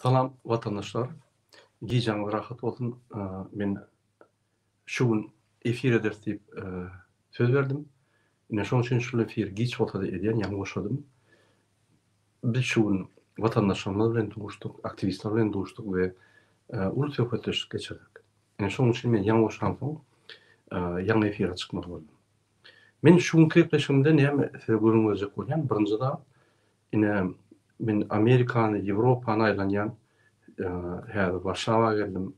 Salam watandaşlar. Gijäňiz rahat bolsun. Men şu gün efir ederis diýip söz berdim. Ine şoň üçin şul efiri giç bolsa-da edýän, ýaňy boşadym. Biz şu gün watandaşlarymyz bilen duşduk, aktiwistler bilen duşduk we uly söhbetdeşlik geçirdik. Ine şoň üçin men ýaňy boşansoň ýaňy efire çykmaly boldum. Men şu günki gepleşigimde näme size gürrüň berjek bolýan, birinji zat, ine men Amerikany, Ýewropany aýlanýan, häzir Warşawa geldim,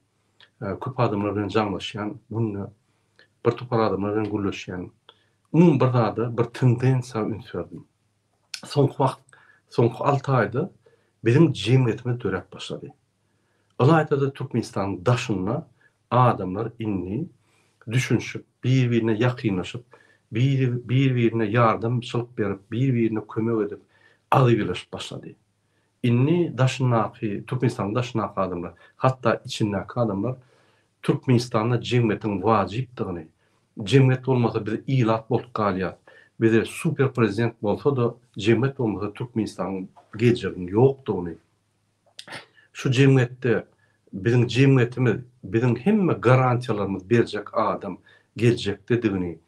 köp adamlar bilen jaňlaşýan, günde bir topar adamlar bilen gürleşýän. Umumy bir zada, bir tendensiýa üns berdim. Soňky wagt, soňky alty aýda biziň jemgyýetimiz döräp başlady. Ylaýta-da Türkmenistanyň daşynda adamlar indi düşünişip, bir-birine ýakynlaşyp, bir-birine ýardamçylyk berip, bir-birine kömek edip, agzybirleşip başlady. Indi daşyndaky, Türkmenistanyň daşyndaky adamlar, hatda içindäki adamlar Türkmenistanda jemgyýetiň wajypdygyny, jemgyýet bolmasa biz ilat bolup galýas, bize super prezident bolsa-da jemgyýet bolmasa Türkmenistanyň geljeginiň ýokdugyny, şu jemgyýetde biziň jemgyýetimiz biziň hemme garantiýalarymyzy berjek adam geljekdedigini,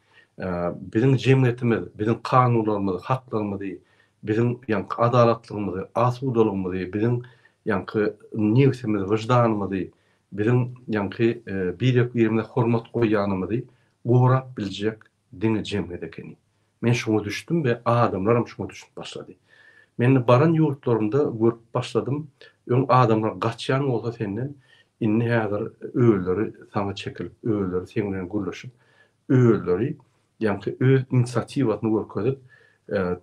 biziň jemgyýetimiz biziň kanunlarymyzy, haklarymyzy, biziň ýaňky adalatlygymyzy, asudalygymyzy, biziň ýaňky nebsimizi, wyždanymyzy, biziň ýaňky birek-birimize hormat goýýanymyzy gorap biljek diňe jemgyýet ekeni. Men şuňa düşdüm we adamlaram şuňa düşünip başlady. Men baran ýurtlarymda görüp başladym, öň adamlar gaçýan bolsa senden, indi häzir özleri saňa çekilip, özleri seň bilen gürleşip, özleri ýaňky öz inisiatiwasyny görkezip,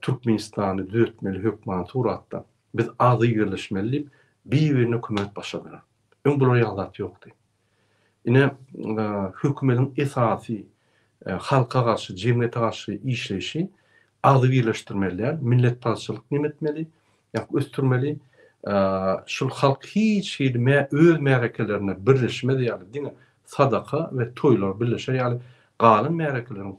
Türkmenistany düzetmeli hökmany suratda, biz agzybirleşmeli diýip, bir-birine kömek edip başladylar. Öň bular ýaly zat ýokdy. Ine, hökümetiň esasy halka garşy, jemgyýete garşy işleýşi agzybirleşdirmeli däl, milletparazçylyk neme etmeli, ýa ösdürmeli. Şul halk hiç hili öz märekelerine birleşmez ýaly, diňe sadaka we toýlar birleşer ýaly, galan märekeleriň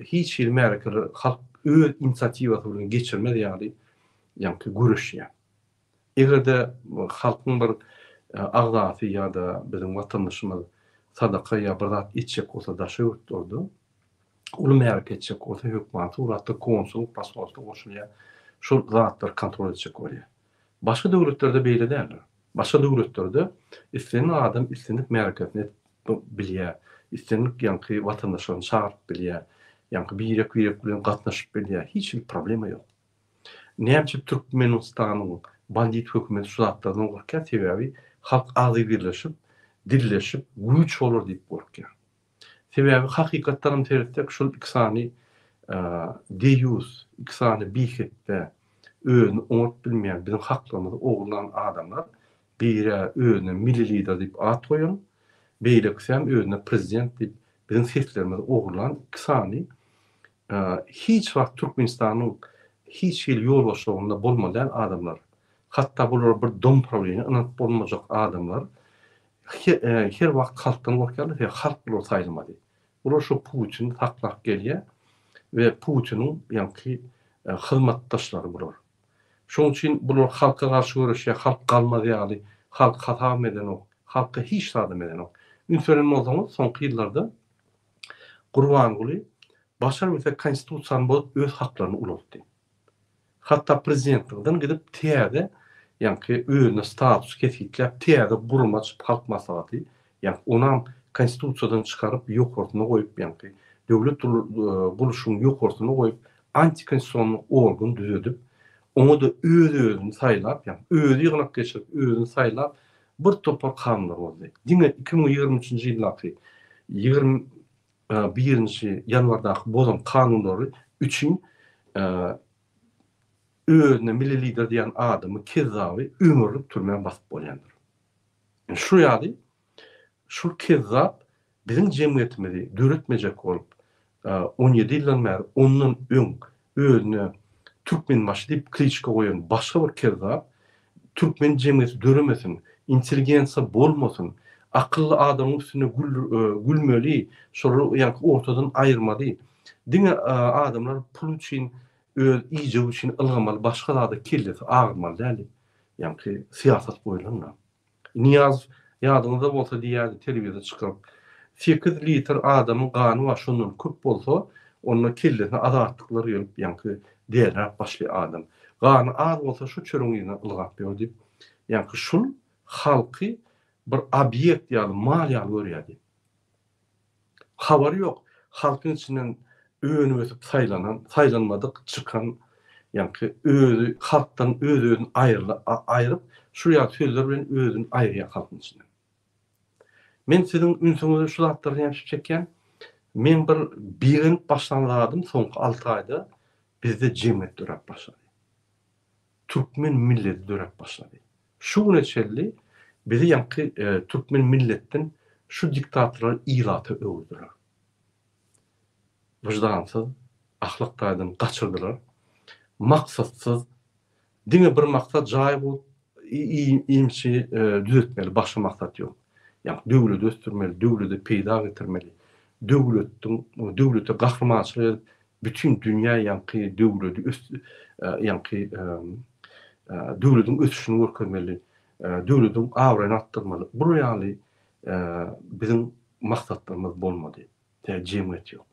hiç hili märekeler halk öz inisiatiwasy bilen geçirmez ýaly ýaňky göreşýär. Eger-de halkyň bir agzasy ýa-da biziň watandaşymyz sadaka ýa bir zat etjek bolsa daşary ýurtlarda, uly märeke etjek bolsa hökmany suratda konsullyk, posolstwo goşulýar. Şol zatlary kontrol etjek bolýar. Başga döwletlerde beýle däldir. Başga döwletlerde islendik adam islendik märekesini edip bilýär. Islendik ýaňky watandaşlaryny çagyryp bilýär. Ýaňky birek-birek bilen gatnaşyp bilýär. Hiç hili problema ýok. Näme üçin Türkmenistanyň bandit hökümeti şu zatlardan gorkýar? Sebäbi halk agzybirleşip, dilleşip, güýç bolar diýip gorkýar. Sebäbi hakykatdanam seretsek şol iki sany deýýus, iki sany bihepbe, özüni oňaryp bilmeýän, biziň haklarymyzy ogurlan adamlar biri özüne milli lider diýip at goýan, beýlekisem özüne prezident diýip biziň seslerimizi ogurlan iki sany Hiç wagt Türkmenistanyň hiç hili ýolbaşçylygynda bolmaly däl adamlar. Hatda bulara bir dom prawleniýa ynanyp bolmajak adamlar her wagt halkdan gorkýarlar, sebäbi halk bulary saýlamady. Bular şu Putini saklap gelýär we Putiniň ýaňky hyzmatdaşlary bular. Şonuň üçin bular halka garşy göreşýär, halk galmaz ýaly, halk hasabam edenok, halka hiç zadam edenok. Üns beren bolsaňyz soňky ýyllarda Gurbanguly başarbilse konstitusiýany bozup öz haklaryny ulaltdy. Hatda prezidentlikden gidip täze ýaňky özüne status kesgitläp täze gurama açyp halk maslahaty ýaňky onam konstitusiýadan çykaryp ýokarsyna goýup ýaňky döwlet gurluşygyň ýokarsyna goýup antikonstitusionny organ düzedip oňa-da öz özüni saýlap ýaňky özi ýygnak geçirip özüni saýlap Bir topar kanunlar boldy. Diňe 2023-nji ýyldaky 21-nji ýanwardaky bozan kanunlary üçin özüne milli lider diýen adamy, kezzaby ömürlik türmä basyp bolýandyr. Şu ýaly şul kezzap biziň jemgyýetimizi döretmejek bolup, 17 ýyldan bäri ondan öň özüne Türkmenbaşy diýip kliçka goýan başga bir kezzap türkmen jemgyýeti döremesin, intelligensiýa bolmasyn, akylly adamyň üstünde gülmeli, şolary ýaňky ortadan aýyrmaly, diňe adamlar pul üçin, öz iýjegi üçin ylgamaly, başga zada kellesi agyrmaly däl diýip. Ýaňky syýasat goýlan-da. Nyýazow ýadyňyzda bolsa diýýärdi telewizora çykyp, Sekiz litr adamyň gany bar şondan köp bolsa, onda kellesine azatlyklar gelip ýaňky derläp başlaýar adam. Gany az bolsa şu çörüň yzyna ylgap ýör diýip, ýaňky şul halky bir obýekt ýaly, mal ýaly görýärdi. Habary ýok, halkyň içinden önüp-ösüp saýlanan, saýlanmadyk çykan, ýaňky özi halkdan öz-özüni aýryp, şu ýaly sözler bilen özüni aýyrýar halkyň içinden. Men siziň ünsüňizi şu zatlara näme üçin çekýän? Meň bir begenip başlan zadym soňky alty aýda bizde jemgyýet döräp başlady. Türkmen milleti döräp başlady. Şu güne çenli bizi ýaňky türkmen milletden şu diktatorlar ilata öwürdiler. Wyždansyz, ahlak taýdan gaçyrdylar. Maksatsyz, diňe bir maksat jaý gurup iýmçi düzetmeli, başga maksat ýok. Ýagny döwleti ösdürmeli, döwlete peýda getirmeli, döwletiň döwlete gahrymançylyk edip bütin dünýä ýaňky döwleti ýaňky döwletiň ösüşini görkezmeli, döwletiň abraýyny artdyrmaly. Bular ýaly biziň maksatlarymyz bolmady. Tä jemgyýet ýok.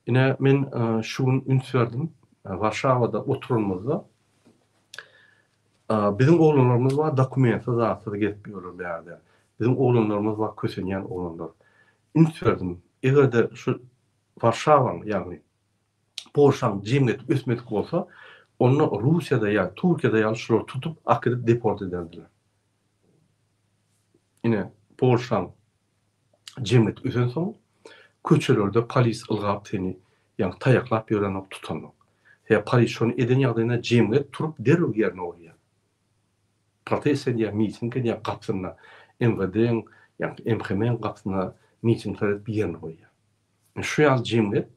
Ine, men şu gün üns berdim, Warşawada oturanymyzda biziň oglanlarymyz bar, dokumentsiz zatsyz gezip ýörler bärde. Biziň oglanlarymyz bar, kösenýän oglanlar. Üns berdim, eger-de şu Warşawaň, ýagny Polşaň jemgyýeti ösmedik bolsa, onda Russiýada ýa Türkiýede ýaly şulary tutup akidip deport ederdiler. Ine, Polşaň jemgyýeti ösensoň, köçelerde polis ylgap seni, ýagny taýaklap ýörenok, tutanok. Sebäbi polis şony eden ýagdaýynda jemgyýet turup derrew ýerine goýýar. Protest edýär, miting edýär gapysynda, MWD-iň, ýagny MHM-iň gapysynda mitingler edip ýerine goýýar. Şu ýaly jemgyýet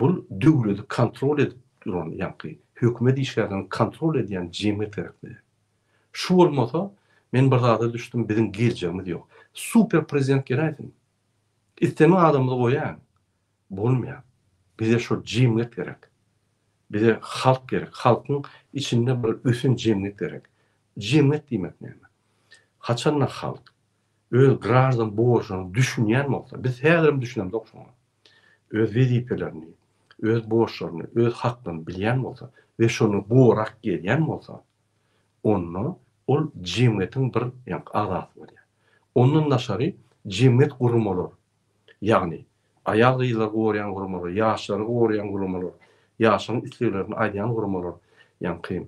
bul döwleti kontrol edip duran ýaňky hökümet işgärlerini kontrol edýän jemgyýet gerek bize. Şu bolmasa men bir zada düşdüm biziň geljegimiz ýok. Super prezident geläýsin. Islendik adamyzy goýaýyň. Bolmaýar. Bize şol jemgyýet gerek. Bize halk gerek. Halkyň içinde bir ösen jemgyýet gerek. Jemgyýet diýmek näme? Haçanda halk öz graždan borjuna düşünýän bolsa, biz häzirem düşünemzok şoňa, öz wezipelerini, öz borçlaryny, öz haklaryny bilýän bolsa we şony gorap gelýän bolsa, onda ol jemgyýetiň bir ýaňky agzasy bolýar. Ondan daşary jemgyýet guramalar, ýagny aýal-gyzlary goraýan guramalar, ýaşlary goraýan guramalar, ýaşlaryň isleglerini aýdýan guramalar, ýaňky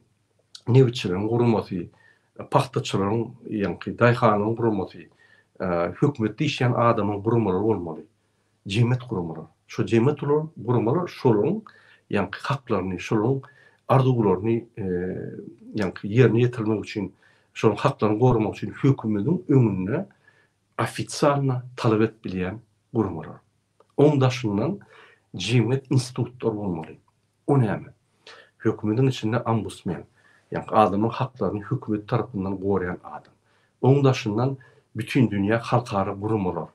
nebitçileriň guramasy, pagtaçylaryň, ýaňky daýhanlaryň guramasy, hökümetde işleýän adamyň guramalary bolmaly. Jemgyýet guramalar. Şo jemgyýet guramalar şolaryň ýaňky haklaryny, şolaryň arzuwlaryny ýaňky ýerine ýetirmek üçin, şolaryň haklaryny goramak üçin hökümediň öňünde ofitsialno talap edip bilýän guramalar. Oň daşyndan jemgyýet institutlary bolmaly. O näme? Hökümediň içinde ombudsmen, ýagny adamyň haklaryny hökümet tarapyndan goraýan adam. Oň daşyndan bütindünýä halkara guramalar.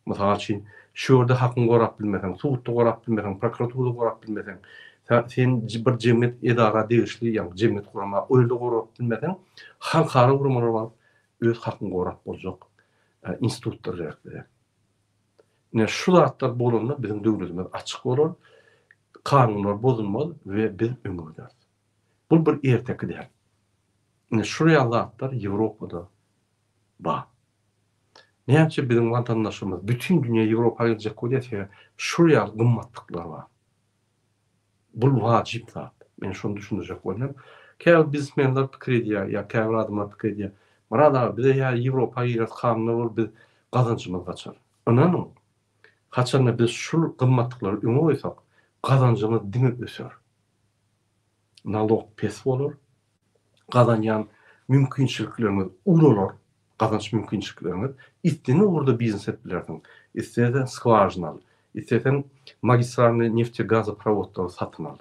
Mysal üçin, şu ýerde hakyňy gorap bilmeseň, sudda gorap bilmeseň, prokuraturada gorap bilmeseň, sen bir jemgyýet edara degişli, ýagny jemgyýet gurama, o ýerde gorap bilmeseň, halkara guramalara baryp öz hakyňy gorap boljak institutlar gerek bize. Ine şu zatlar bolanda biziň döwletimiz açyk bolar, kanunlar bozulmaz we biz öňe gideris. Bul bir erteki däl. Ine şul ýaly zatlar Ýewropada bar. Näçe biziň watandaşlarymyz bütin dünýä Ýewropa geljek bolýar sebäbi şul ýaly gymmatlyklar bar. Bul wajyp zat. Men şony düşündirjek bolýan. Käbir biznesmenler pikir edýär ýa käbir adamlar pikir edýär. Myrat aga bize ýa Ýewropa gireris kanunlar bolup biz gazanjymyz gaçar. Ynanyň, haçanda biz şul gymmatlyklary öňe goýsak, gazanjyňyz diňe öser. Nalog pes bolar, gazanýan mümkinçilikleriňiz ulalar, gazanç mümkinçilikleriňiz, islendik ugurda biznes edip bilersiň. Isleseň skwažina al, isleseň magistralnyý neftegazoprowodlary satyn al,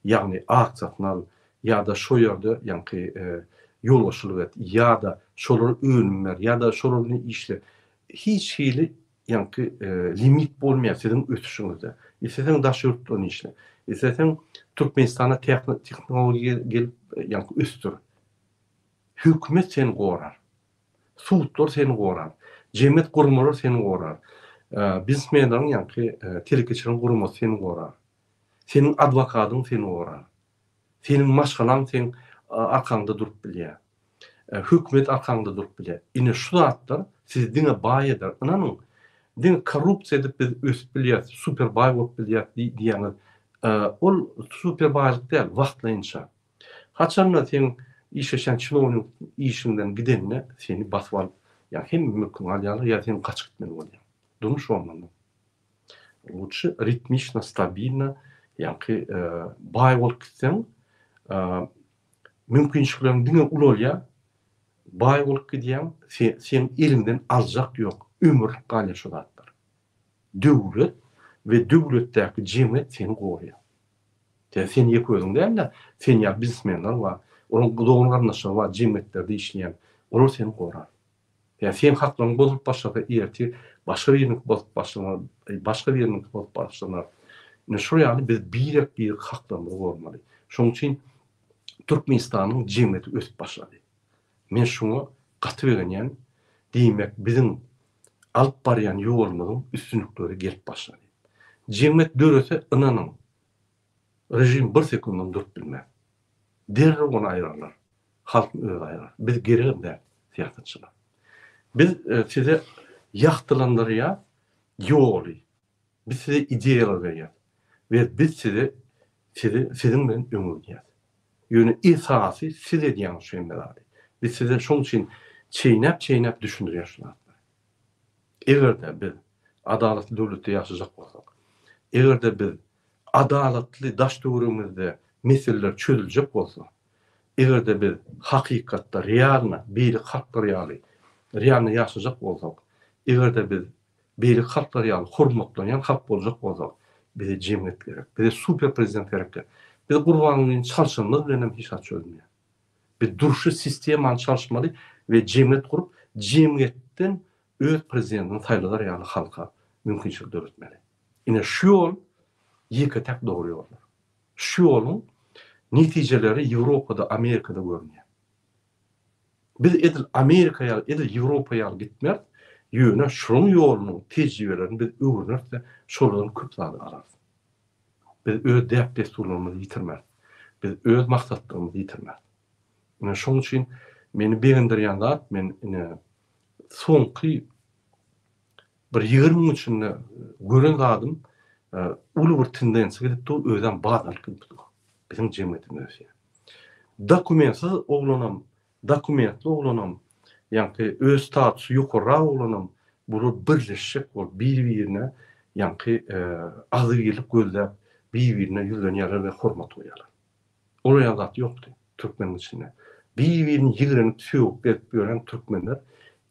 ýagny aksiýasyny al ýa-da şo ýerde ýaňky ýolbaşçylyk et ýa-da şolara önüm ber ýa-da şolar bilen işle. Hiç hili ýaňky limit bolmaýar siziň ösüşiňizde. Isleseň daş ýurtdan işle. Isleseň Türkmenistana tehnologiýa gelip ýaňky ösdür. Hökümet seni gorar. Sudlar seni gorar. Jemgyýet guramalar seni gorar. Biznesmenleriň ýaňky telekeçileriň guramasy seni gorar. Seniň adwokadyň seni gorar. Seniň maşgalaň seň arkaňda durup bilýär. Hökümet arkaňda durup bilýär. Ine şu zatlar sizi diňe baý eder. Ynanyň, diňe korrupsiýa edip biz ösüp bilýäris, super baý bolup bilýäris diýýäňiz. Ol super baýlyk däl, wagtlaýynça. Haçanda seň işleşýän çinownik işiňden gidende seni basyp alyp, ýa hemme mülküňi alýarlar, ýa sen gaçyp gitmeli bolýaň. Durmuş bolmanda. Lutşy ritmiçno, stabilno, ýaňky baý bolup gitseň, mümkinçilikleriň diňe ulalýar, baý bolup gidýäň, seň eliňden aljak ýok, ömürlik galýar şo zatlar. Döwlet we döwletdäki jemgyýet seni goraýar. Sen sen ýeke özüň däl-de, sen ýaly biznesmenler bar, olaryň dogan-garyndaşlary bar jemgyýetlerde işleýän, olar seni gorar. Ýa seň haklaryň bozulyp başlasa ertir başga biriniňki bozup başlanar, başga biriniňki bozup başlanar. Ine şol ýaly biz birek-birek haklarymyzy goramaly. Şonuň üçin Türkmenistanyň jemgyýeti ösüp başlady. Men şuňa gaty begenýän. Diýmek biziň alyp barýan ýolumyzyň üstünlikleri gelip başlady. Jemgyýet dörese ynanyň režim bir sekundam durup bilmez. Derrew ony aýrarlar. Halkyň özi aýrar. Biz geregem däl syýasatçylar. Biz size ýagtylandyrýas ýoly. Biz size ideýalar berýäs. We biz size sizi siziň bilen öňe gidýäs. Ýöne esasy siz edýäňiz şu hemme zady. Biz size şoň üçin çeýnäp-çeýnäp düşündirýäs şu zatlary. Eger-de biz adalatly döwletde ýaşajak bolsak, eger-de biz adalatly daş-töweregimizde meseleler çözüljek bolsa, Eger-de biz hakykatda, realno, beýleki halklar ýaly realno ýaşajak bolsak, eger-de biz beýleki halklar ýaly hormatlanýan halk boljak bolsak, bize jemgyýet gerek, bize super prezident gerek däl. Biz Gurbangulyny çalşanymyz bilen hem hiç zat çözülmeýär. Biz durşy sistemany çalşmaly we jemgyýet gurup, jemgyýetden öz prezidentini saýladar ýaly halka mümkinçilik döretmeli. Ine şu ýol ýeke-täk dogry ýoldur. Şu ýoluň netijeleri Ýewropada, Amerikada görünýär. Biz edil Amerika ýaly, edil Ýewropa ýaly gitmeris, ýöne şolaryň ýolunyň tejribelerini biz öwreneris-de, şolardan köp zady alarys. Biz öz däp-dessurlarymyzy ýitirmeris. Biz öz maksatlarymyzy ýitirmeris. Ine, şonuň üçin meni begendirýän zat, men ine, soňky Bir 20 gün içinde gören zadym uly bir tendensiýa gidip dur, özem badalga gidip dur. Biziň jemgyýetimiz ösýär. Dokumentsiz oglanam, dokumentli oglanam, ýaňky öz statusy ýokarrak oglanam bular birleşjek bolup bir-birine ýaňky agzybirlik gözläp bir-birine ýüzlenýärler we hormat goýýarlar. Olar ýaly zat ýokdy türkmeniň içinde. Bir-birini ýigrenip sögüp gezip ýören türkmenler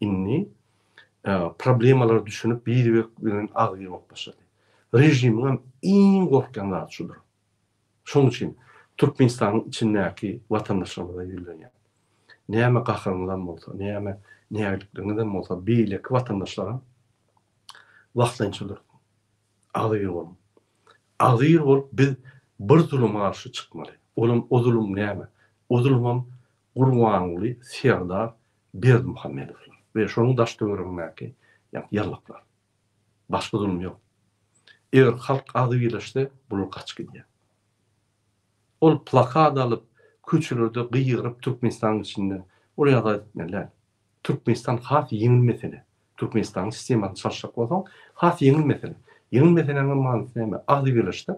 indi problemalara düşünip bir-birek bilen agzybir bolup başlady. Režimiňem iň gorkýan zady şudur. Şonuň üçin Türkmenistanyň içindäki watandaşlarymyza ýüzlenýän. Näme gaharyňyzam bolsa, näme nägilikleriňizem bolsa beýleki watandaşlara wagtlaýynça dursun. Agzybir boluň. Agzybir bolup biz bir zuluma garşy çykmaly. Olam o zulum näme? O zulumam Gurbanguly Serdar Berdimuhamedowlar we şonuň daş töweregindäki ýallaklar. Başga zulum ýok. Eger halk agzybirleşse bular gaçyp gidýär. Ol plakat alyp köçelerde gygyryp Türkmenistanyň içinde ol ýagdaý etmeli däl. Türkmenistan has ýeňil mesele. Türkmenistanyň sistemasyny çalyşjak bolsaň, has ýeňil mesele. Ýeňil meseläniň manysy näme? Agzybirleşsek,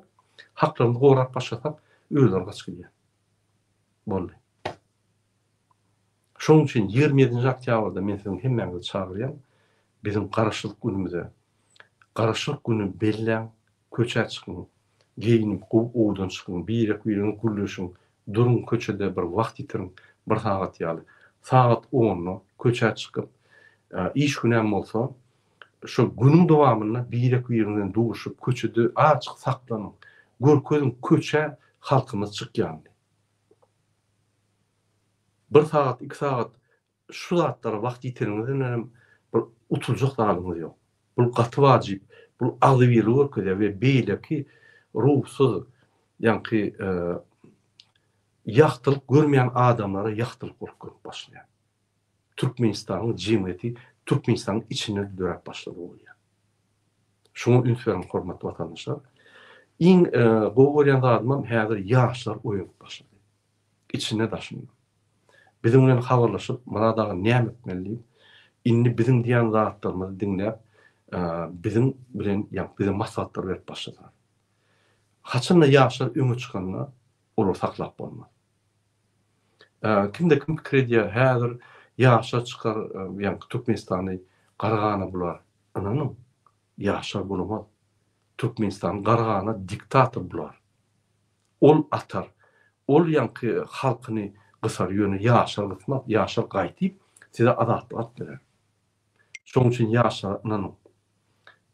haklarymyzy gorap başlasak, özleri gaçyp gidýär. Boldy. Şonuň üçin 27-nji oktýabrda men siziň hemmäňizi çagyrýan, biziň Garaşsyzlyk günümize. Garaşsyzlyk gününi belläň, köçä çykyň, geýinip gowy owadan çykyň, birek-biregiňiz gürleşiň, duruň köçede bir wagt ýitiriň, bir sagat ýaly. Sagat onda köçä çykyp, iş günem bolsa, şo günüň dowamynda birek-biriňiz bilen duşup, köçede azajyk saklanyň, görkeziň köçä halkymyz çykýanyny. Bir sagat, iki sagat şu zatlara wagt ýitireniňizden hem bir utuljak zadyňyz ýok. Bul gaty wajyp. Bul agzybirligi görkezýär we beýleki ruhsuz, ýaňky. Ýagtylyk görmeýän adamlara ýagtylyk bolup görnüp başlaýar. Türkmenistanyň jemgyýeti Türkmenistanyň içinde döräp başlady bolýar. Şuňa üns beriň hormatly watandaşlar. Iň gowy görýän zadymam häzir ýaşlar oýanyp başlady. Içinde daşynda. Biziň bilen habarlaşyp Myrat aga näme etmeli diýip, indi biziň diýen zatlarymyzy diňläp, biziň bilen ýa bize maslahatlar berip başladylar. Haçanda ýaşlar öňe çykanda olary saklap bolmaz. Kimde kim pikir edýär, häzir ýaşlar çykar, ýaňky Türkmenistany gara gana bular. Ynanyň, ýaşlar bulamaz. Türkmenistany gara gana diktator bular. Ol atar. Ol ýaňky halkyny gysar, ýöne ýaşlar gysmaz, ýaşlar gaýtyp size azatlyk alyp berer. Şonuň üçin ýaşlara ynanyň.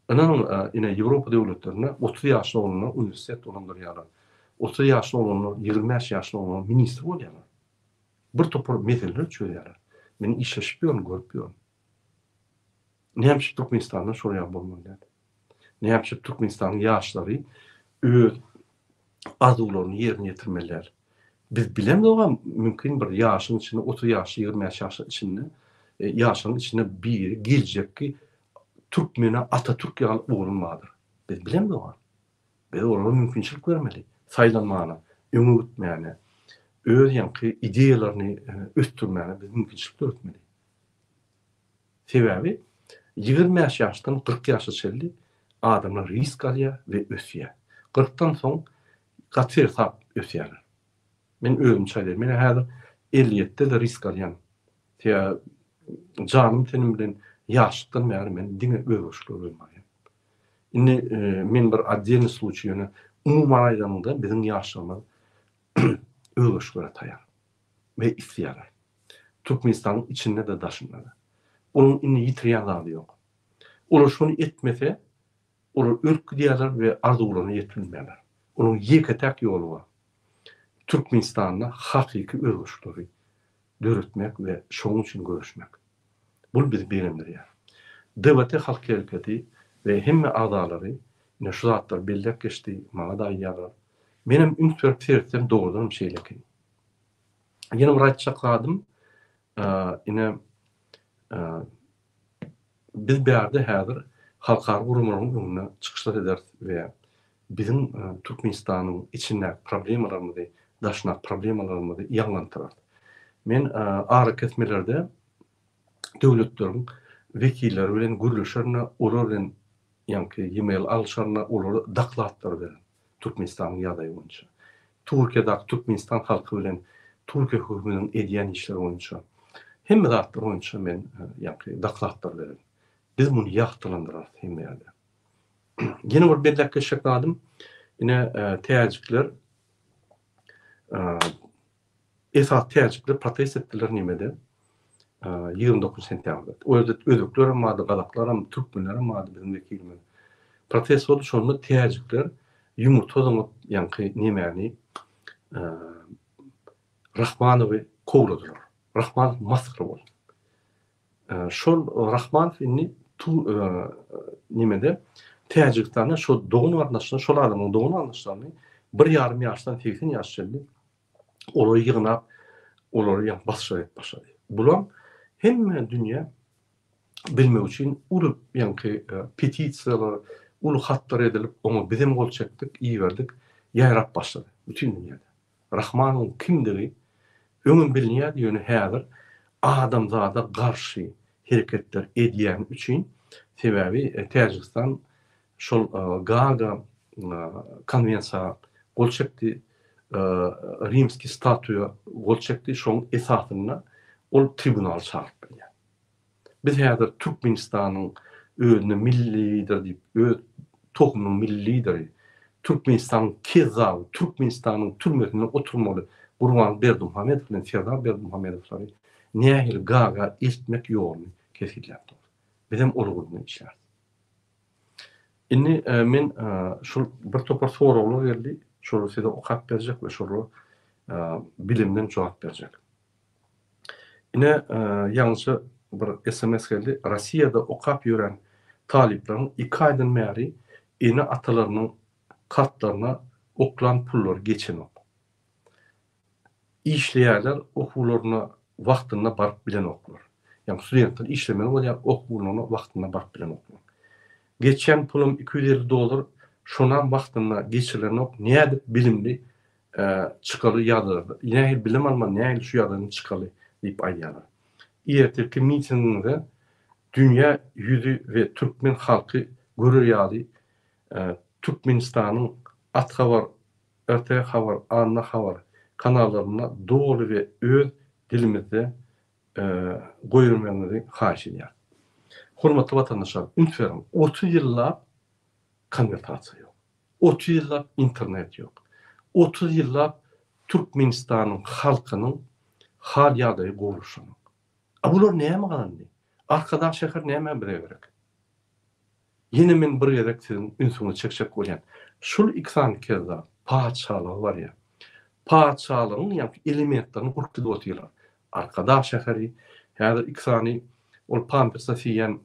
Ynanyň, ine, Ýewropa döwletlerinde 30 ýaşly oglanlar uniwersitet dolandyrýarlar. 30 ýaşly oglanlar, 25 ýaşly oglanlar ministr bolýarlar. Bir topar meseleleri çözýärler. Men işleşip ýörün, görüp ýörün. Näme üçin Türkmenistanda şol ýaly bolmaly däl? Näme üçin Türkmenistanyň ýaşlary öz arzuwlaryny ýerine ýetirmeli däl? Biz bilemzogam, mümkin bir ýaşyň içinde, 30 ýaşly, 25 ýaşly içinde, e, ýaşlaryň içinde biri geljekki türkmene Atatürk ýaly oglan bardyr. Biz bilemzogam. Biz olara mümkinçilik bermeli, saýlanmana, öňe gitmäne, öz ýaňky ideýalaryny e, ösdürmäne biz mümkinçilik döretmeli. Sebäbi 25 ýaşdan 40 ýaşa çenli adamlar risk alýar we ösýär. Kyrkdan soň gaty seresap ösýärler. Men özümçe aýdaýyn. Men häzir 57-de-de risk alýan. Sebäbi janym tenim bilen ýaşlykdan bäri men diňe özbaşdak bilen barýan. Indi men bir otdelnyý sluçiý, ýöne umuman aýdanyňda biziň ýaşlarymyz özbaşdak taýýar we isleýärler. Türkmenistanyň içinde-de daşynda-da. Olaryň indi ýitirýän zady ýok. Olar şony etmese, olar ölüp gidýärler we arzuwlaryna ýetip bilmeýärler. Olaryň ýeke-täk ýoly bar. Türkmenistanda hakyky özgerişleri döretmek we şonuň üçin göreşmek. Bul bizi begendirýär. DWT halk hereketi we hemme agzalary ine şu zatlary belläp geçdi, maňa-da aýdýarlar. Menem üns berip seretsem dogrudanam şeýle eken. Ýene bir aýtjak zadym, ine biz bärde häzir halkara guramalaryň öňünde çykyşlar ederis we biziň Türkmenistanyň içindäki problemalarymyzy, daşyndaky problemalarymyzy ýaňlantyrarys. Men arakesmelerde döwletleriň wekilleri bilen gürleşerin, olar bilen ýaňky e-mail alşaryn, olara dokladlar bererin Türkmenistanyň ýagdaýy boýunça. Türkiýedäki Türkmenistan halky bilen Türkiýe hökümetiniň edýän işleri boýunça hemme zatlar boýunça men ýaňky dokladlar bererin. Biz muny ýagtylandyrarys hemme ýerde. Ýene bir belläp geçjek zadym, ine täjikler esasy täjikler protest etdiler nimede 29 sentýabrda. O ýerde özbekler hem bardy, gazaklar hem, türkmenler hem bardy biziň wekilimiz. Protest boldy, şonda täjikler ýumurtga zyňyp, ýaňky nemäni Rahmanowy kowladylar. Rahmanow masgara boldy. Şol Rahmanow indi tu nemede Täjigistanda şol dogan garyndaşlaryny, şol adamyň dogan garyndaşlaryny bir ýarym ýaşdan 80 ýaş çenli olary ýygnap, olary ýa basyşlar edip başlady. Bulam hemme dünýä bilmek üçin uly ýaňky petisiýalar, uly hatlar edilip, oňa bizem gol çekdik, iberdik, ýaýrap başlady bütin dünýäde. Rahmanowyň kimdigi öňem bilinýärdi, ýöne häzir adamzada garşy hereketler edýäni üçin, sebäbi Täjigistan şol Gaaga konwensiýa gol çekdi, Rimskiý statuýa gol çekdi, şoň esasynda ol tribunala çagyryp bilýär. Biz häzir Türkmenistanyň özüne milli lider diýip, öz tohumynyň milli lideri, Türkmenistanyň kezzaby, Türkmenistanyň türmesinde oturmaly Gurbanguly Berdimuhamedow bilen Serdar Berdimuhamedowlary nähili Gaaga eltmek ýoluny kesgitläp durus. Bizem ol ugrunda işläris. Indi men şol bir topar soraglar geldi, şolary size okap berjek we şolara bilimden jogap berjek. Ine, ýaňyja bir sms geldi, Rossiýada okap ýören talyplaryň iki aýdan bäri ene-atalarynyň kartlaryna oklan pullary geçenok. Işleýärler, okuwlaryna wagtynda baryp bilenoklar. Ýagny studentler işlemeli bolýar, okuwlaryna wagtynda baryp bilenoklar. Geçýän pulum 250 dollar, şonam wagtynda geçirilenok, nädip bilimli çykaly ýagdaýlarda, nähili bilim almaly, nähili şu ýagdaýdan çykaly diýip aýdýarlar. Ertirki mitingiňize dünýä ýüzi we türkmen halky görer ýaly Türkmenistanyň Athabar, RT Habar, Anna Habar kanallarynda doly we öz dilimizde goýbermegiňizi haýyş edýäris. Hormatly watandaşlar, üns beriň, 30 ýyllap konwertasiýa ýok. 30 ýyllap internet ýok. 30 ýyllap Türkmenistanyň halkynyň hal-ýagdaýy gowulaşanok. A bular näme gazandy? Arkadag şäheri nämä bize gerek? Ýene men bir gezek siziň ünsüňizi çekjek bolýan. Şul iki sany kezzap patyşalyga barýar. Patyşalygyň ýaňky elementlerini gurup gidip otyrlar. Arkadag şäheri, häzir iki sany ol pampersa siýýän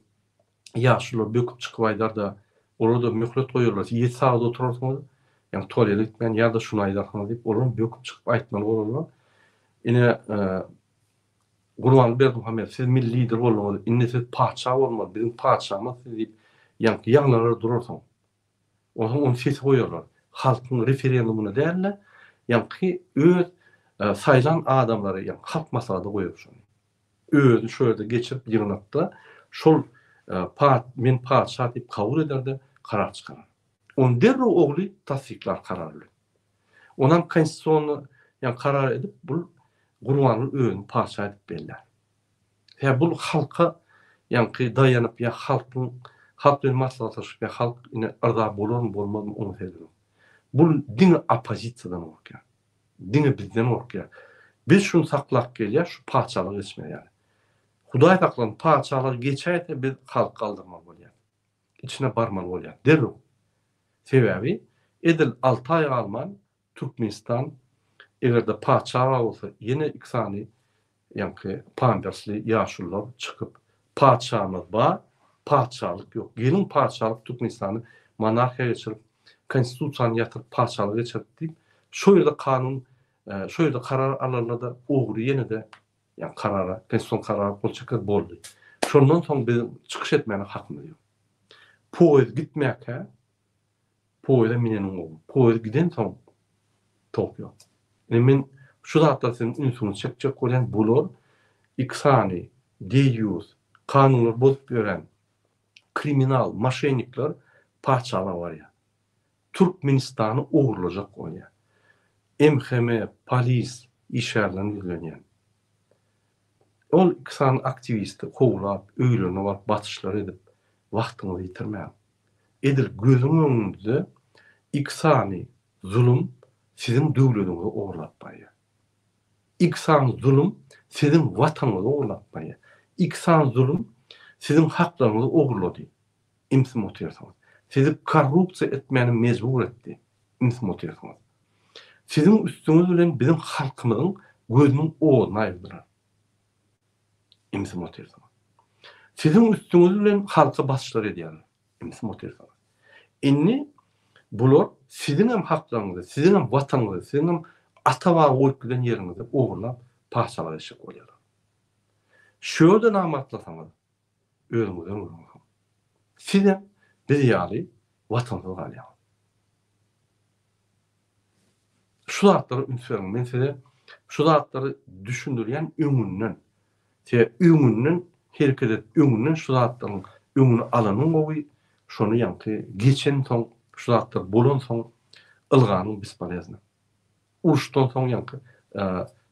ýaşulular böküp çykyp aýdar-da, olara-da möhlet goýarlar, siz ýedi sagat oturarsyňyz, ýagny tualete gitmän ýa-da şuny aýdarsyňyz diýip, olaram böküp çykyp aýtmaly bolarlar. Ine, Gurbanguly Berdimuhamedow, siz milli lider bolduňyz, indi siz patyşa bolmaly, biziň patyşamyz siz diýip, ýaňky ýaňlanar durarsyň. Onsoň ony sesi goýarlar. Halkyň referendumyna däl-de, ýaňky öz saýlan adamlary, ýagny halk maslahata goýar şony. Özi şo ýerde geçirip ýygnakda şol pat men patyşa diýip kabul eder-de karar çykarar. Ony derrew ogly tassyklar karar bilen. Onam konstitusiýony ýagny karar edip bul Gurbanguly özüni patyşa edip bellär. Hä bul halka ýaňky daýanyp ýa halkyň halk bilen maslahatlaşyp ýa halk ine yrza bolarmy bolmazmy oňa seredemok. Bul diňe oppozisiýadan gorkýar. Diňe bizden gorkýar. Biz şuny saklap gelýäs şu patyşalyga geçmez ýaly. Hudaý saklasyn patyşalyga geçäýse biz halky galdyrmaly bolýas. Içine barmaly bolýas derrew. Sebäbi edil alty aý galman Türkmenistan egerde patyşa bar bolsa ýene iki sany ýaňky pampersli ýaşulular çykyp patyşamyz bar patyşalyk ýok geliň patyşalyk Türkmenistany monarhiýa geçirip konstitusiýany ýatyryp patyşalyga geçirip diýip şo ýerde kanun şo ýerde karar alarlarda ogry ýene-de ýaňky karara konstitusion karara gol çeker boldy şondan soň biziň çykyş etmäne hakymyz ýok poýez gitmäkä Poýeza mineniň gowy. Poýez gidensoň tok ýok. Indi men şu zatlara siziň ünsüňizi çekjek bolýan, bular iki sany deýýus, kanunlary bozup ýören kriminal, moşennikler patyşalyga barýar. Türkmenistany ogurlajak bolýar. MHM, polis işgärlerine ýüzlenýän. Ol iki sany aktiwisti kowlap, öýlerine baryp basyşlar edip, wagtyňyzy ýitirmäň. Edil gözüň öňüňizde iki sany zulum siziň döwlediňizi ogurlap barýar. Iki sany zulum siziň watanyňyzy ogurlap barýar. Iki sany zulum siziň haklaryňyzy ogurlady. Ümsüm otyrsyňyz. Sizi korrupsiýa etmäne mejbur etdi. Ümsüm otyrsyňyz. Siziň üstüňiz bilen biziň halkymyzyň gözüniň oduny aýyrdylar. Ümsüm otyrsyňyz. Siziň üstüňiz bilen halka basyşlar edýärler. Ümsüm otyrsyňyz. Indi bular siziňem haklaryňyzy, siziňem watanyňyzy, siziňem ata-baba goýup giden ýeriňizi ogurlap patyşalyk etjek bolýarlar. Şu ýerde namartlasaňyz, özüňizden görüň. Sizem biz ýaly watansyz galýaňyz. Şu zatlara üns beriň. Men size şu zatlary düşündirýän öňünden. Sebäbi öňünden hereket edip, öňünden şu zatlaryň öňüni alanyň gowy, şony ýaňky geçensoň, şu zatlar bolansoň ylganyň bespolezno. Uruşdan soň ýaňky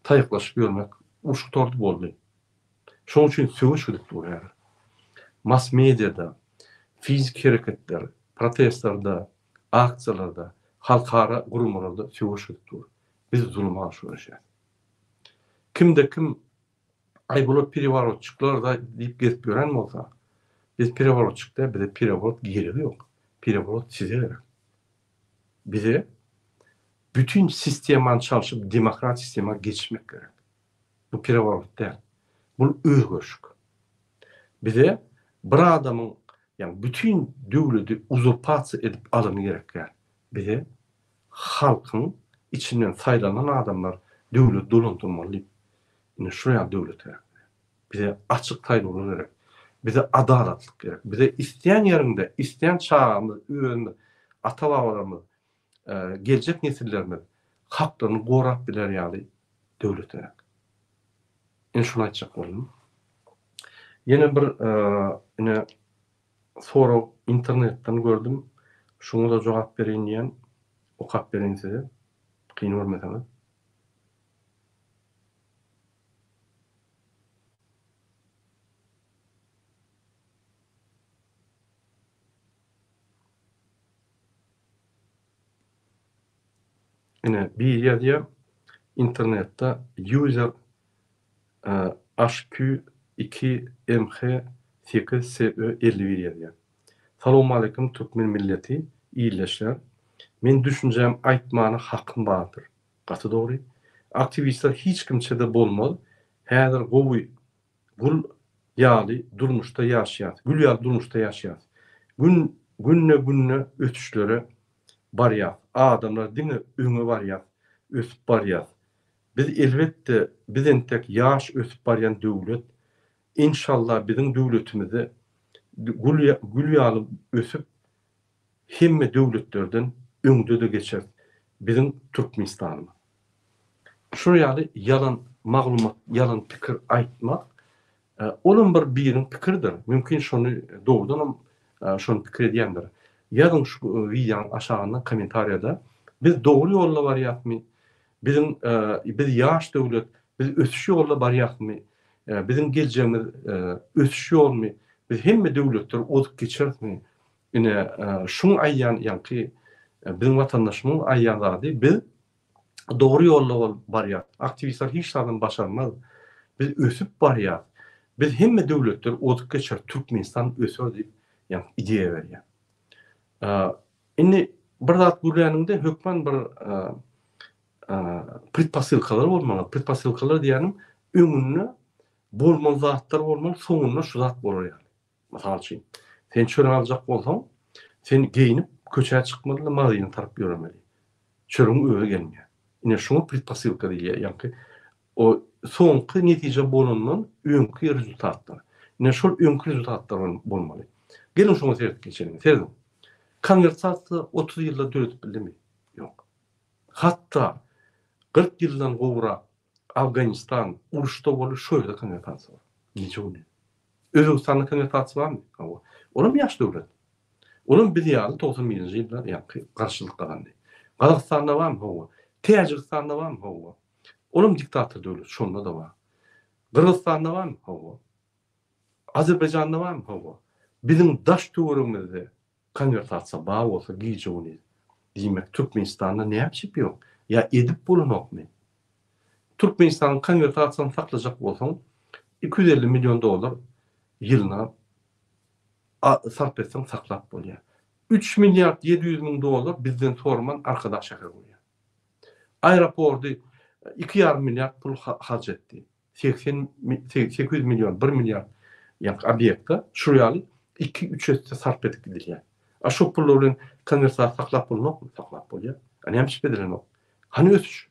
taýaklaşyp ýörmek, uruş gutardy boldy. Şonuň üçin söweş gidip dur häzir. Mass mediada, fiziki hereketler, protestlerde, aksiýalarda, halkara guramalarda söweş gidip dur. Biz zuluma garşy göreşýäs. Kimde kim aý bular pereworotçyklar-da diýip gezip ýören bolsa, biz pereworotçyk däl, bize pereworot geregi ýok. Pereworot size gerek. Bize bütin sistemany çalşyp demokrat sistema geçmek gerek. Bu pereworot däl. Bul özgerişik. Bize bir adamyň ýagny bütin döwledi uzurpasiýa edip alany gerek däl. Bize halkyň içinden saýlanan adamlar Döwlet dolandyrmaly diýip. Ine şular ýaly döwlet gerek bize. Bize açyk saýlawlar gerek. Bize adalatlyk gerek. Bize isleýän ýeriňde, isleýän çagamyz, özümiz, ata-babalarymyz, geljek nesillerimiz haklaryny gorap biler ýaly döwlet gerek. Ine şuny aýtjak boldum. Ýene bir ine sorag internetden gördüm. Şuňa-da jogap bereýin diýen. Okap bereýin size. Kyn görmeseňiz. Ine biri ýazýar internetde user HQ iki MH sekiz SÖ 51 ýazýar. Salowmaleýkim türkmen milleti ildeşler. Men düşünjäm aýtmana hakym bardyr. Gaty dogry. Aktiwistler hiç kimçede bolmaz. Häzir gowy gul ýaly durmuşda ýaşaýas. Gül ýaly durmuşda ýaşaýas. Gün günde günde ösüşlere barýas. Adamlar diňe öňe barýas, ösüp barýas. Biz elbetde biz entek ýaş ösüp barýan döwlet. Enşalla biziň döwletimizde gül gül ýaly ösüp hemme döwletlerden öňde-de geçeris. Biziň Türkmenistanymyz. Şular ýaly ýalan maglumat, ýalan pikir aýtmak, olam bir biriniň pikiridir. Mümkin şony dogrudanam şony pikir edýändir. Ýazyň şu wideonyň aşagynda kommentariýada biz dogry ýolda barýasmy? Biziň biz ýaş döwlet, biz ösüş ýolda barýasmy? Biziň geljegimiz ösüş ýolmy? Biz hemme döwletleri ozup geçerismi? Ine şuň aýdýan ýaňky biziň watandaşymyň aýdýan zady biz dogry ýolda bolup barýas. Aktiwistler hiç zadam başarmaz. Biz ösüp barýas. Biz hemme döwletleri ozup geçeris, Türkmenistan öser diýip ýaňky ideýa berýär. Indi bir zat gürläniňde hökman bir predposylkalar bolmaly. Predposylkalar diýýänim öňünde bolmaly zatlar bolmaly, soňunda şu zat bolar ýaly. Mysal üçin, sen çörek aljak bolsaň, sen geýnip köçä çykmaly-da magazyna tarap ýöremeli. Çöregiň özi gelmeýär. Ine şuňa predposylka diýilýär, ýaňky o soňky netije bolandan öňki rezultatlar. Ine şol öňki rezultatlar bolmaly. Geliň şoňa seredip geçeliň. Serediň. Konwersasiýa 30 ýylda döredip bildimi? Ýok. Hatda 40 ýyldan gowrak Afganistan uruşda boldy, şo ýerde konwertasiýa bar. Gije-gündiz. Özbegistanda konwertasiýa barmy? Hawa. Olam ýaş döwlet. Olam biz ýaly 91-nji ýylda ýaňky garaşsyzlyk gazandy. Gazagystanda barmy? Hawa. Täjigistanda barmy? Hawa. Olam diktator döwlet, şonda-da bar. Gyrgyzystanda barmy? Hawa. Azerbaýjanda barmy? Hawa. Biziň daş-töweregimizde konwertasiýa bar bolsa gije-gündiz, diýmek Türkmenistanda näme çep ýok? Ýa edip bolanokmy? Türkmenistanyň konwertasiýasyny saklajak bolsaň, 250 million dollar ýylyna sarp etseň saklap bolýar. 3 milliard 700 müň dollar bizden soraman Arkadag şäheri gurýar. Aeroporty 2,5 milliard pul harç etdi. 80 800 million, 1 milliard ýaňky obýekte şu ýaly 2-3 esse sarp edip gidilýär. A şo pullar bilen konwersasiýa saklap bolmakmy? Saklap bolýar. A näme üçin edilenok? Hany ösüş?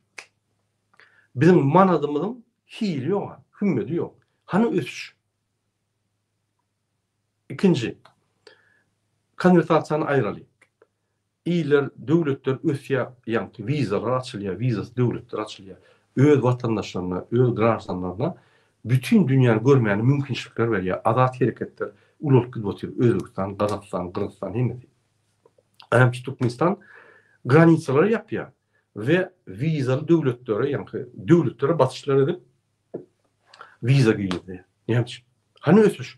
Biziň manadymyzyň hili ýok, hümmedi ýok. Hany ösüş? Ikinji, konwersasiýany aýraly. Iller, döwletler ösýär, ýaňky wizalar açylýar, wizasyz döwletler açylýar. Öz watandaşlaryna, öz graždanlaryna bütin dünýäni görmäne mümkinçilikler berýär. Azat hereketler ulalyp gidip otyr. Özbegistan, Gazagystan, Gyrgyzystan hemmesi. Näme Türkmenistan granisalary ýapýar we wizaly döwletlere, ýaňky döwletlere basyşlar edip wiza girizdi. Näme üçin? Hany ösüş?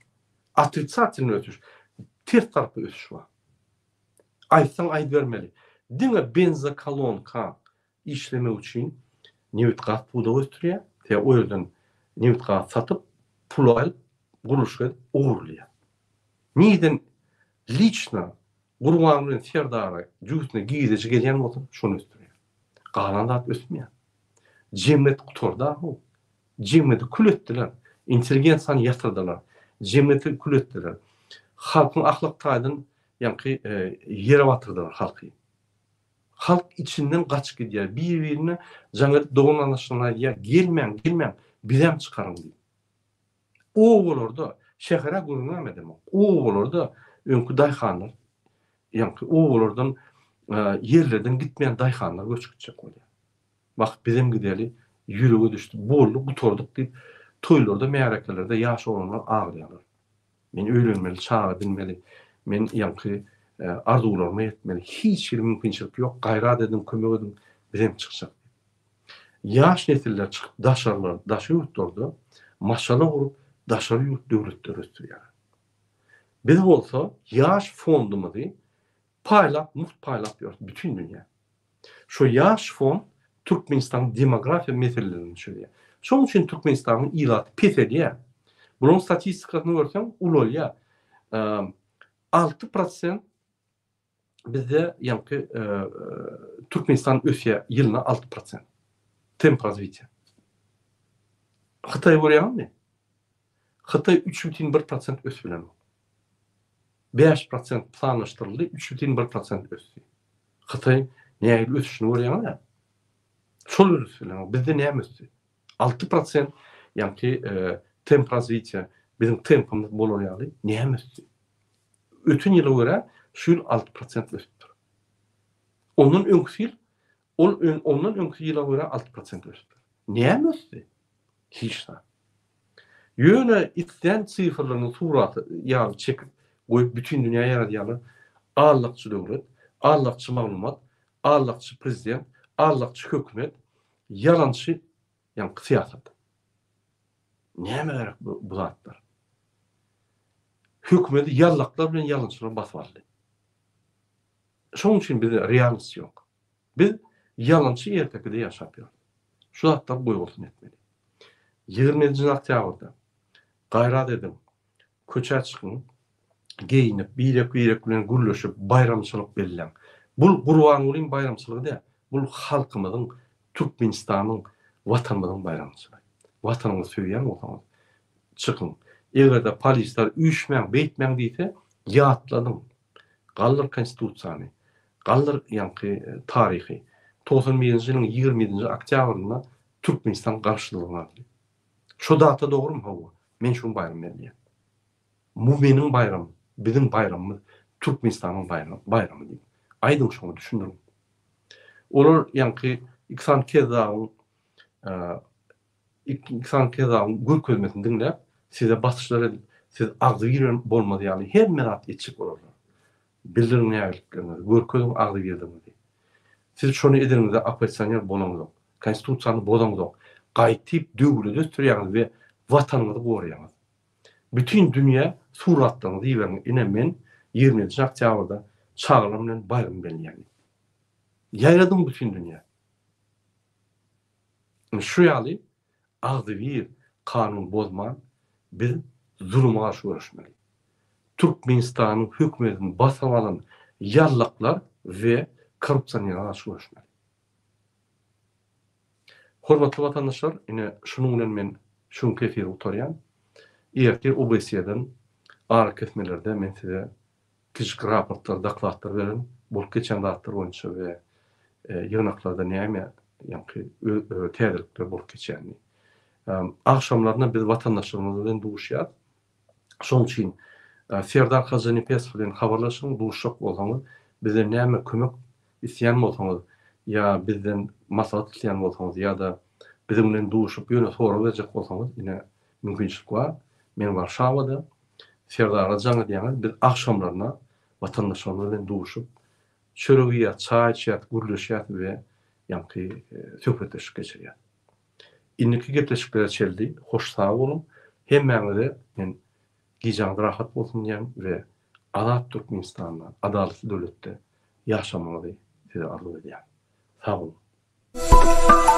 Otritsatelnyý ösüş. Ters tarapa ösüş bar. Aýtsaň aýdybermeli. Diňe benzokolonka işlemek üçin nebit-gaz pudagy ösdürýär. Sebäbi o ýerden nebit-gaz satyp, pul alyp, gurluşyk edip ogurlaýar. Nirden liçno Gurban bilen Serdara jübüsine girdeji gelýän bolsa şony ösdürýär. Galan zat ösmeýär. Jemgyýet gutardy ahow. Jemgyýeti kül etdiler. Intelligensiýany ýatyrdylar. Jemgyýeti kül etdiler. Halkyň ahlak taýdan ýaňky ýere batyrdylar halky. Halk içinden gaçyp gidýär. Bir-birine jaň edip dogan-garyndaşlaryna aýdýar, gelmäň, gelmäň, bizem çykaryň diýip. Obalarda, şähere gürrüňem edemok. Obalarda öňki daýhanlar, ýaňky obalardan, ýerlerden gitmeýän daýhanlar göçüp gitjek bolýar. Wah, bizem gideli, ýürege düşdi, boldy, gutardyk diýip, toýlarda, märekelerde ýaş oglanlar aglaýarlar. Men öýlenmeli, çaga edinmeli, men ýaňky arzuwlaryma ýetmeli, hiç hili mümkinçilik ýok, gaýrat ediň, kömek ediň, bizem çykjak diýip. Ýaş nesiller çykyp daşarlar, daşary ýurtlarda maşgala gurup, daşary ýurt döwletleri ösdürýärler. Biz bolsa ýaş fondumyzy paýlap, mugt paýlap ýörüs bütin dünýä. Şo ýaş fond Türkmenistanyň demografiýa meselelerini çözýär. Şonuň üçin Türkmenistanyň ilaty peselýär. Bularyň statistikasyny görseň ulalýar. 6 prosent bizde ýaňky Türkmenistan ösýär ýylyna 6 prosent. Temp razwitiýa. Hytaý görýäňizmi? Hytaý 3,1 prosent ösüp bilenok. 5 prosent planlaşdyryldy, 3,1 prosent ösdi. Hytaý nähili ösüşini görýäňiz-ä? Şol ösüp bilenok. Bizde näme ösdi? 6 prosent ýaňky temp razwitiýa biziň tempimiz bolar ýaly näme ösdi? Öten ýyla görä şu ýyl 6 prosent ösüpdir. Ondan öňküsi ýyl ol ondan öňki ýyla görä 6 prosent ösüpdir. Näme ösdi? Hiç zat. Ýöne islän sifrlerini suraty ýaly çekip goýup bütin dünýä ýaradýarlar. Allakçy döwlet, allakçy maglumat, allakçy prezident, allakçy hökümet, ýalançy ýaňky syýasat. Nämä gerek bu, bu zatlar? Hökümeti ýallaklar bilen ýalançylar basyp aldy. Şonuň üçin bizde realnost ýok. Biz ýalançy ertekide ýaşap ýörüs. Şu zatlary goýbolsun etmeli. 27-nji oktýabrda gaýrat ediň, köçä çykyň, geýinip, birek-birek bilen gürleşip, baýramçylyk belläň. Bul Gurbangulyň baýramçylygy däl, bul halkymyzyň, Türkmenistanyň, Watanymyzyň baýramçylygy. Watanyňyzy söýýän bolsaňyz, çykyň. Eger-de polisler üýşmäň, beýtmäň diýse, ýatladyň. Galdyr Konstitusiýany, galdyr ýaňky taryhy. 91-nji ýylyň 27-nji oktýabrynda Türkmenistan garaşsyzlygyny aldy. Şo data dogrumy? Hawa. Men şu gün baýram belleýän. Bu meniň baýramym, biziň baýramymyz, Türkmenistanyň baýramy diýip. Aýdyň şoňa düşündiriň. Olar ýaňky iki sany kezzabyň iki sany kezzabyň görkezmesini diňläp, size basyşlar edip, siz agzybir bolmaz ýaly hemme zat etjek bolarlar. Bildiriň nägillikleriňizi, görkeziň agzybirligiňizi. Siz şony edeniňizde oppozisioner bolaňyzok, konstitusiýany bozaňyzok, gaýtyp döwleti ösdürýäňiz we watanyňyzy goraýaňyz. Bütin dünýä suratlaryňyzy iberiň, ine men 27-nji oktýabrda çagalarym bilen baýram belleýän diýip. Ýaýradyň bütin dünýä. Ine şu ýaly agzybir kanun bozman biz zuluma garşy göreşmeli. Türkmenistanyň hökümetini basyp alan ýallaklar we korrupsionerlere garşy göreşmeli. Hormatly watandaşlar, ine şunuň bilen men şu günki efiri gutarýan. Ertir OBSE-den arakesmelerde men size kiçijik raportlar, dokladlar bererin, bolup geçen zatlar boýunça we ýygnaklarda näme ýaňky täzelikler bolup geçýänini. Agşamlaryna biz watandaşlarymyz bilen duşýarys. Şonuň üçin Serdar Hajynepesow bilen habarlaşyň, duşjak bolsaňyz, bizden näme kömek isleýän bolsaňyz ýa bizden maslahat isleýän bolsaňyz ýa-da biziň bilen duşup ýöne sorag berjek bolsaňyz, ine mümkinçilik bar. Men Warşawada, Serdara jaň edýäňiz, biz agşamlaryna watandaşlarymyz bilen duşup, çörek iýýäs, çaý içýäs, gürleşýäs we ýaňky söhbetdeşlik geçirýäs. Indiki gepleşiklere çenli hoş sag boluň. Hemmäňize men gijäňiz rahat bolsun diýýän we azat Türkmenistanda, adalatly döwletde ýaşamagyňyzy size arzuw edýän. Sag boluň.